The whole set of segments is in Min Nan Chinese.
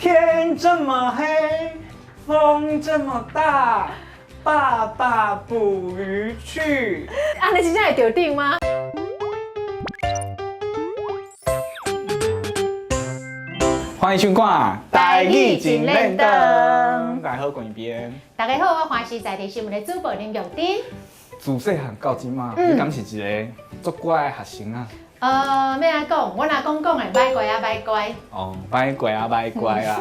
天這麼黑，風這麼大，爸爸捕魚去。啊，你真正會著頂嗎？歡迎收看《台語真練燈》，大家好，關一邊。大家好，我華視在地新聞的主播林玉珍。自細漢到這馬，你敢是一個足乖的學生啊？欲按怎講？我若講講的，歹乖啊，歹乖。哦，歹乖啊，歹乖啊。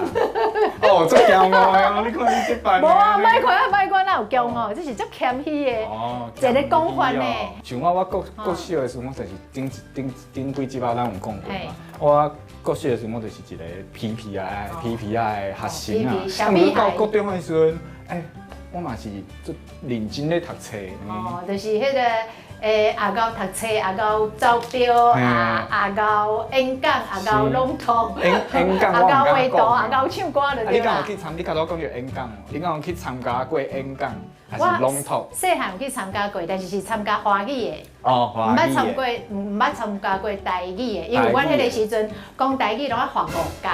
哦，足驕傲的哦，你看你這擺。無啊，歹乖啊，歹乖，哪有驕傲？這是足謙虛的。哦，一個講法呢。像我，我國國小的時陣，我就是頂頂頂幾集仔，咱有講過嘛。我國小的時陣，我就是一個皮皮啊、皮皮啊的學生啊。小屁孩。到國中的時陣，欸，我嘛是足認真咧讀冊。哦，就是彼個。欸，也𠢕讀冊，也𠢕走標，也也𠢕演講，也𠢕朗讀，演演講，也𠢕畫圖，也𠢕唱歌就對啦。你敢有去參？你較早講著演講，你敢有去參加過演講，還是朗讀？細漢有去參加過，但是是參加華語的。哦，華語的。毋捌參過，毋捌參加過台語的，因為阮彼個時陣講台語攏愛罰五角。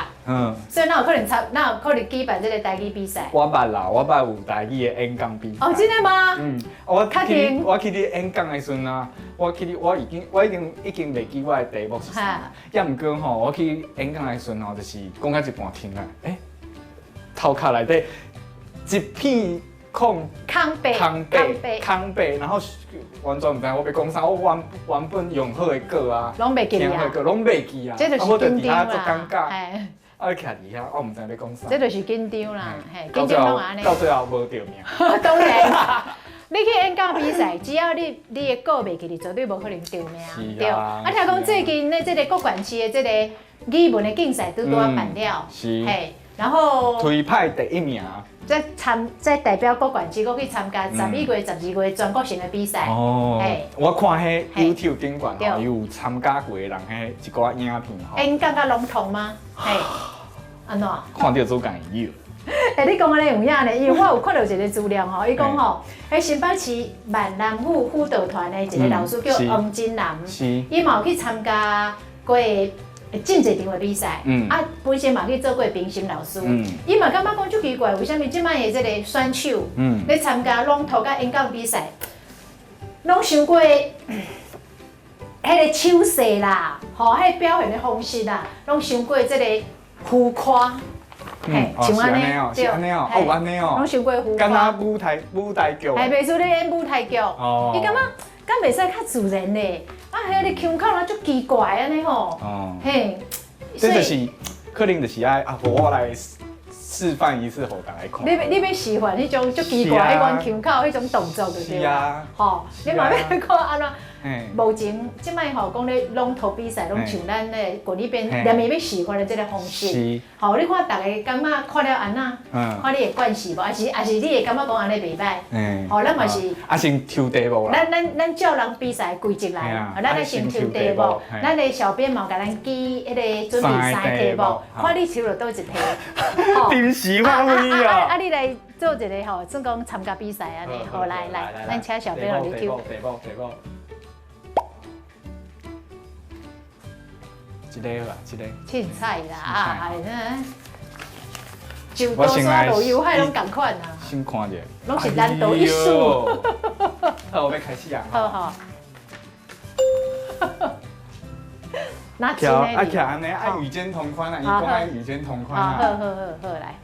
所以哪有可能參，哪有可能舉辦這個台語比賽？我捌啦，我捌有台語的演講比賽。哦，真的嗎？嗯，我去我去你演講的時陣啊，我去你我已經我已經已經袂記我的題目是啥，抑毋過吼，我去演講的時陣吼，就是講到一半停來，欸，頭殼內底一片空空白，空白，空白，然後完全毋知我欲講啥，我原原本用好的稿啊，攏袂記啊，攏袂記啊，這就是緊張啦，啊，你徛佇遐，我毋知欲講啥。這就是緊張啦，嘿，緊張攏按呢。到最後無著名。當然，你去演講比賽，只要你你的稿袂記得，絕對無可能著名。對。啊，聽講最近咧，這個國縣市的這個語文的競賽拄拄仔辦了，嘿，然後推派第一名。再參再代表國縣市，閣去參加11月、12月全國性的比賽。哦，我看彼 YouTube 頂懸吼，有參加過的人，彼一寡影片吼。演講佮朗讀嗎？嘿，按怎？看著足共有。欸，你講按呢有影呢？因為我有看著一個資料吼，伊講吼，彼新北市閩南語輔導團的一個老師叫黃金南，伊嘛有去參加過。真濟場的比賽，啊，本身嘛去做過評審老師，伊嘛感覺講足奇怪，為啥物這擺的這個選手，咧參加朗讀佮演講比賽，攏傷過彼個手勢啦，吼，彼個表現的方式啦，攏傷過這個浮誇，嘿，像按呢哦，是按呢哦，哦，按呢哦，攏傷過浮誇，敢若舞台舞台劇，嘿，袂輸咧演舞台劇，伊感覺敢袂使較自然咧。啊，彼个腔口啊，足奇怪按呢吼。哦。嘿，這就是可能就是愛啊，我來示範一次，予大家看。你欲示範彼種足奇怪彼款腔口，彼種動作就對啊。吼，你嘛欲看按怎？目前這擺吼講咧朗讀比賽，攏像咱咧國語邊連伊欲示範的這個方式。吼，你看逐家感覺看了按怎？看你會慣勢無？還是還是你會感覺講按呢袂䆀？吼，咱嘛是。啊，先抽題目啦。咱咱咱照人比賽規則來，咱來先抽題目。咱的小編嘛共咱記彼個準備三個題目，看你抽著佗一題。臨時發揮啊！啊，你來做一個吼，算講參加比賽按呢。好，來來，咱請小編予你抽。題目題目。這個啦，這個。凊彩啦，啊，哎，那上高山落油海攏仝款啊。先看者。攏是難度一數。好，我欲開始啊。好好。那徛啊徛按呢，愛與肩同寬啊，伊講愛與肩同寬啊。好好好好來。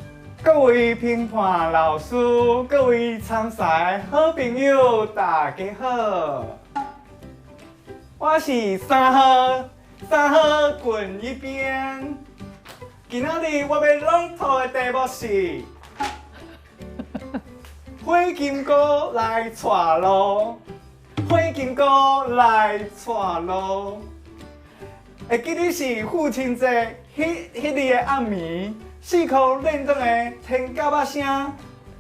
各位評判老師，各位參賽好朋友，大家好。我是三號。三號滾一邊。今仔日我欲朗讀的題目是：火金姑來帶路，火金姑來帶路。會記得是父親節彼彼日的暗暝，四箍連轉的天鴿仔聲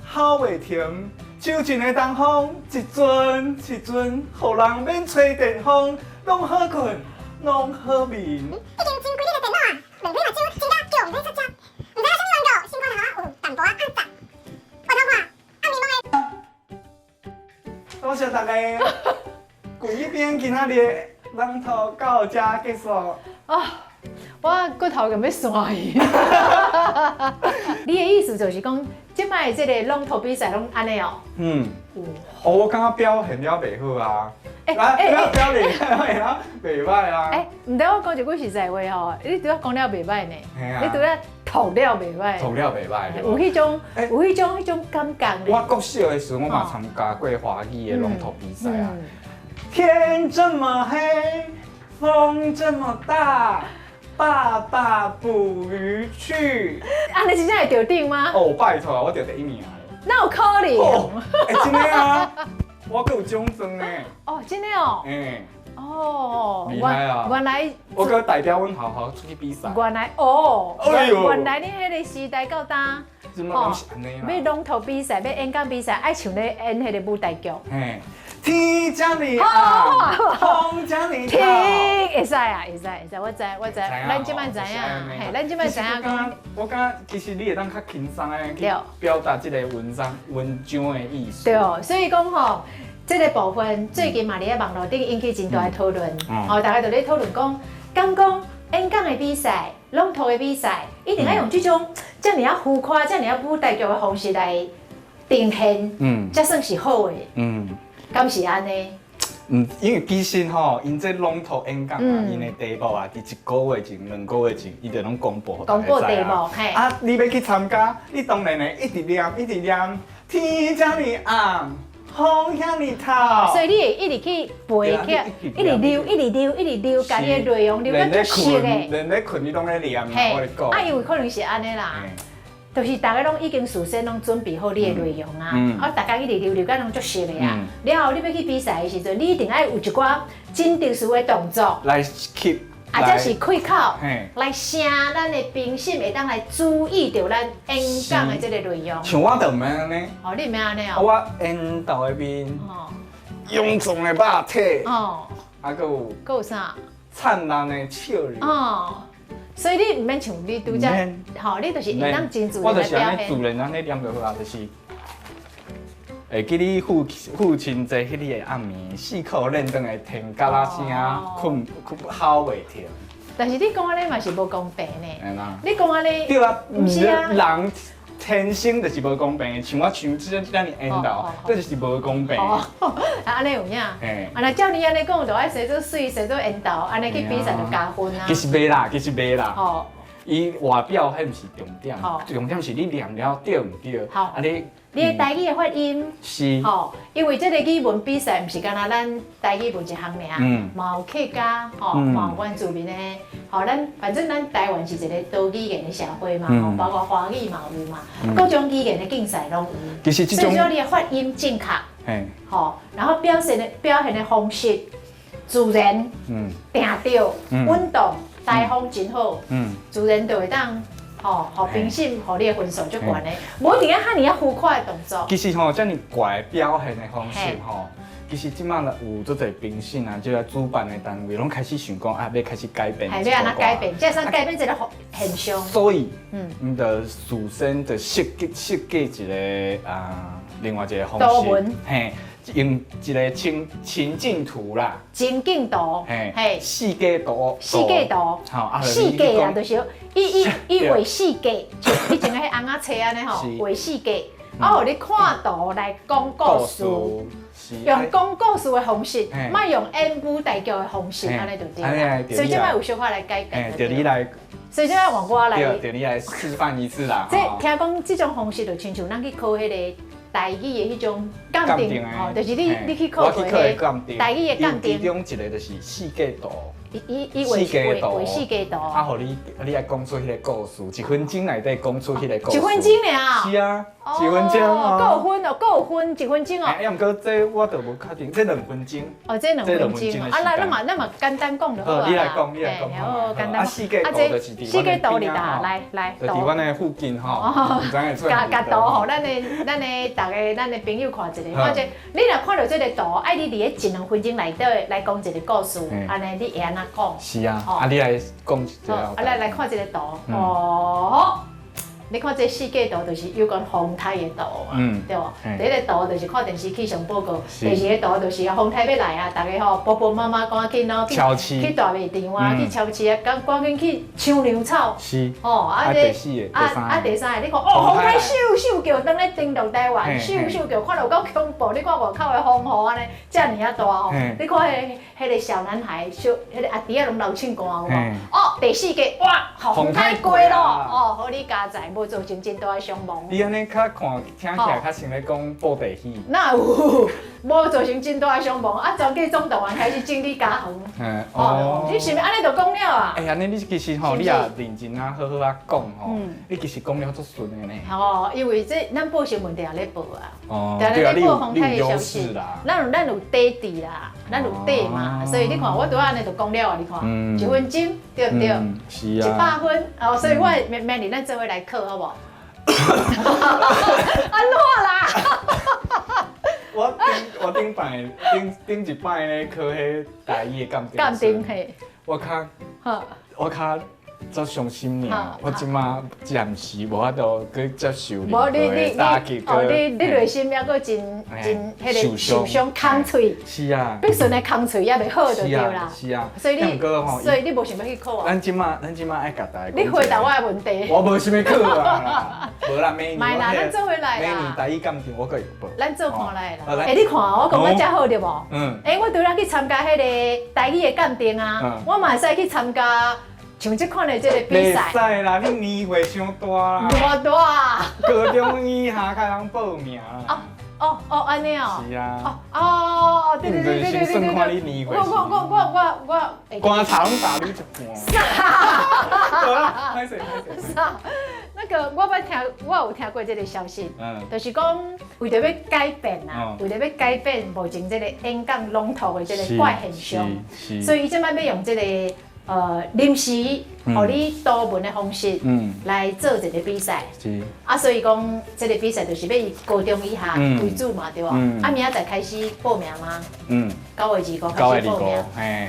吼袂停，酒盡的東風一陣一陣，予人免吹電風，攏好睏。攏好眠。已經真規日的電腦啊，袂買目睭，真正叫毋欲出聲，毋知影啥物緣故，心肝頭仔有淡薄仔壓雜。回頭看，暗暝攏會。多謝大家。滾一邊今仔日的朗讀到這結束。啊，我骨頭欲散去。你的意思就是講，這擺這个朗讀比賽攏按呢哦？嗯。哦，我感覺表現了袂好啊。欸，表現了袂歹啊。欸，毋對，我講一句實在話吼，你拄仔講了袂歹呢。你拄仔讀了袂歹。讀了袂歹。有彼種感覺。我國小的時陣，我嘛參加過華語的朗讀比賽啊。天這麼黑，風這麼大，爸爸捕魚去。啊，你真正會得獎嗎？哦，拜託，我得第一名。哪有可能？欸，真的啊，我閣有獎狀呢。哦，真的哦。欸。哦，厲害啊！原來我閣代表阮學校出去比賽。原來哦，哎喲，原來你彼个時代到今，吼，欲朗讀比賽，欲演講比賽，愛像咧演彼个舞台劇。嘿，天這呢暗，風這呢大。天會使啊，會使會使，我知我知，咱這擺知影，嘿，咱這擺知影講。我感覺其實你會當較輕鬆的去表達這个文章文章的意思。對，所以講吼，這个部分最近嘛，佇咧網路頂引起真大的討論，吼，大家就咧討論講，敢講演講的比賽、朗讀的比賽，一定愛用這種遮爾仔浮誇、遮爾仔舞台劇的方式來呈現，才算是好的，敢是按呢？嗯，因為其實吼，𪜶這朗讀演講啊，𪜶的題目啊，佇一個月前、2個月前，伊就攏公布，公布題目，嘿。啊，你欲去參加，你當然會一直念，一直念，天遮爾暗，風遐爾透。所以你會一直去背起來，一直溜，一直溜，一直溜，共你的內容溜到足熟的。連咧睏你攏咧念，我咧講。啊，因為可能是按呢啦，就是逐家攏已經事先攏準備好你的內容啊，啊，逐家一直溜溜，甲攏足熟的啊。了後你欲去比賽的時陣，你一定愛有一寡真特殊的動作來吸，啊，這是開口來聲，咱的評審會當來注意著咱演講的這个內容。像我就毋免按呢。哦，你毋免按呢哦。我緣投的面，臃腫的肉體，啊，閣有，閣有啥？燦爛的笑容。哦，所以你毋免像你拄則，吼，你就是會當真自然來表現。我就是按呢自然按呢念就好啊，就是會記你父親節彼日的暗暝，四箍練轉的天角仔聲，睏睏吼袂停。但是你講按呢嘛是無公平呢。你講按呢？對啊，毋是啊，人天生就是無公平的，像我像這遮爾緣投，這就是無公平。啊，按呢有影。啊，若照你按呢講，就愛生做媠，生做緣投，按呢去比賽就加分啊。其實袂啦，其實袂啦。伊外表彼毋是重點，重點是你念了對毋對？好，啊你你的台語的發音是，吼，因為這个語文比賽毋是干焦咱台語文一項爾，嘛有客家，吼，嘛有原住民的，吼，咱反正咱台灣是一个多語言的社會嘛，吼，包括華語嘛有嘛，各種語言的競賽攏有。其實這種，所以說你的發音正確，吼，然後表現的方式自然，定著，穩當，台風真好，自然就會當。吼，予評審，予你的分數足懸的，無一定愛遐爾仔浮誇的動作。其實吼，遮爾怪的表現的方式吼，其實這擺有足濟評審啊，這个主辦的單位攏開始想講啊，欲開始改變。係欲按怎改變？這算改變這个現象。所以，𪜶就事先就設計一个啊，另外一个方式，嘿，用一个情境圖啦。情境圖，嘿，四格圖，四格圖，四格啊，就是伊伊伊畫四格，像以前彼尪仔冊按呢吼，畫四格，啊，予你看圖來講故事，用講故事的方式，莫用演舞台劇的方式，按呢就對。所以這擺有小可來改變。就你來，所以這擺換我來，對，你來示範一次啦。這聽講這種方式就親像咱去考彼个台語的彼種鑑定，吼，就是你去考過彼個台語的鑑定。其中一个就是四格圖。伊伊伊畫畫四格圖。啊，予你你愛講出彼个故事，一分鐘內底講出彼个故事。一分鐘爾。是啊，一分鐘哦。夠分哦，夠分一分鐘哦。欸，毋過這我就無確定，這2分鐘。哦，這兩分鐘。啊，那咱嘛咱嘛簡單講就好啊。你來講，你來講。好，簡單。啊，四格圖就是佇四格圖佇佗？來來。就佇阮的附近吼，毋知會出共共圖予咱的咱的逐个咱的朋友看一下，看者你若看著這个圖，愛你佇咧一兩分鐘內底來講一个故事，按呢你會按怎講？是啊，啊你來講一下。啊，來來看這个圖，哦，你看這四季圖就是有關風颱的圖嘛，對無？第一個圖就是看電視氣象報告，第二個圖就是啊風颱欲來啊，逐家吼婆婆媽媽趕緊哦去大賣場啊，去超市啊，趕趕緊去搶糧草。哦，啊第四個，啊啊第三個，你看哦，風颱咻咻叫，當咧登陸台灣，咻咻叫，看著有夠恐怖。你看外口的風雨按呢，遮爾仔大吼，你看彼個小男孩，小彼個阿弟仔攏流凊汗有無？哦，第四個哇，風颱過咯，哦，予你佳哉，無造成真大的傷亡。你按呢較看聽起來較像咧講布袋戲。哪有？無造成真大的傷亡，啊，全家總動員開始整理家園。哦，你是毋是按呢就講了啊？哎呀，你其實吼，你也認真啊，好好啊講吼，你其實講了足順的呢。哦，因為這咱報新聞定咧報啊。哦，對啊，你有你有優勢啦。咱有底底啦，咱有底嘛，所以你看我拄仔按呢就講了啊，你看，1分鐘對毋對？是啊。100分哦，所以我明明年咱做伙來考好無？按怎啦？我頂擺頂頂一擺咧考彼台語的鑑定。鑑定嘿。我較足傷心爾，我這馬暫時無法度閣接受任何的打擊。哦，你內心猶閣真真彼個受傷，空喙。是啊。必順的空喙猶袂好就對啦。是啊。所以你，所以你無想欲去考啊？咱這馬愛共大家。你回答我的問題。我無想欲考啊。無啦，明年。莫啦，咱做伙來啦。明年台語鑑定我閣會報。咱做看來啦。欸，你看我講得遮好對無？嗯。欸，我拄仔去參加彼個台語的鑑定啊，我嘛會使去參加。像這款的這個比賽，袂使啦，你年歲傷大啦。偌大啊？高中以下才通報名啦。哦哦哦，按呢哦。是啊。哦哦，對對對對對對對。算看你年歲。我。棺材攏大你一半。啥？好啦，歹勢歹勢。啥？那個我捌聽，我有聽過這個消息，就是講為著欲改變啊，為著欲改變目前這個演講朗讀的這個怪現象，所以伊這擺欲用這個。臨時，予你圖文的方式來做一個比賽，啊，所以講這個比賽就是欲以高中以下為主嘛，對無？啊，明仔載開始報名嗎？9月25開始報名。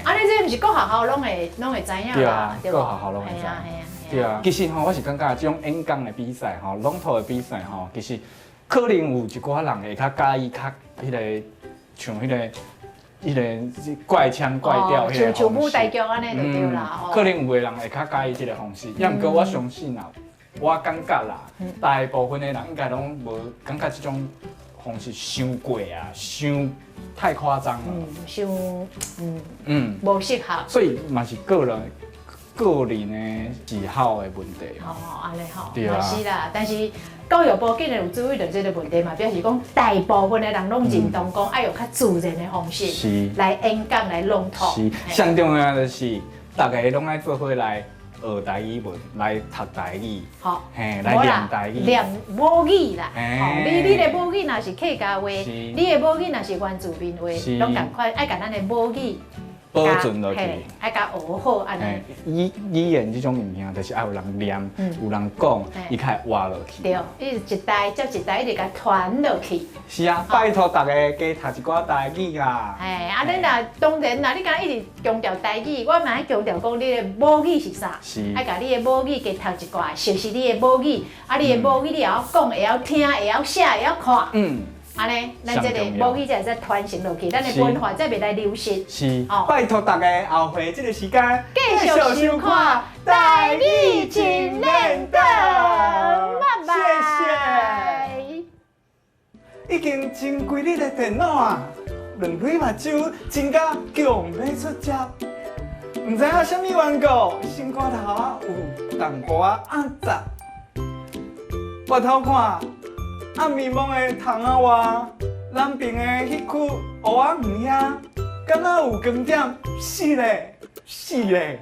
啊，你這毋是各學校攏會知影啦，對無？各學校攏會知。對啊，其實吼，我是感覺這種演講的比賽吼，朗讀的比賽吼，其實可能有一寡人會較佮意較彼個像彼個。彼個怪腔怪調，像像舞台劇按呢就對啦。可能有的人會較佮意這個方式，抑毋過我相信啊，我感覺啦，大部分的人應該攏無感覺這種方式傷過啊，傷太誇張了。傷無適合。所以嘛是個人的喜好的問題。哦，按呢吼，嘛是啦，但是。教育部竟然有注意到這個問題嘛，表示講大部分的人攏認同講愛用較自然的方式來演講來朗讀。是，上重要就是，逐家攏愛做伙來學台語文，來讀台語，好，嘿，來念台語，念母語啦。吼，你的母語若是客家話，你的母語若是原住民話，攏仝款，愛共咱的母語。保存落去，愛共學好按呢。語言這種物件，就是愛有人念，有人講，伊才會活落去。對，伊一代接一代一直共傳落去。是啊，拜託大家加讀一寡台語啊。嘿，啊，恁若當然啦，你敢一直強調台語，我嘛愛強調講你的母語是啥？是。愛共你的母語加讀一寡，熟悉你的母語，啊，你的母語你會曉講，會曉聽，會曉寫，會曉看。按呢，咱這個母語才會使傳承落去，咱的文化才袂來流失。是，拜託大家後回這個時間繼續收看《台語真練檔》，拜拜。謝謝。已經真幾日的電腦啊，兩蕊目睭真甲強欲出汁，毋知影啥物緣故，心肝頭仔有淡薄仔壓雜。回頭看。暗暝摸的窗仔外，南邊的彼區芋仔園遐，敢若有光點？是咧，是咧。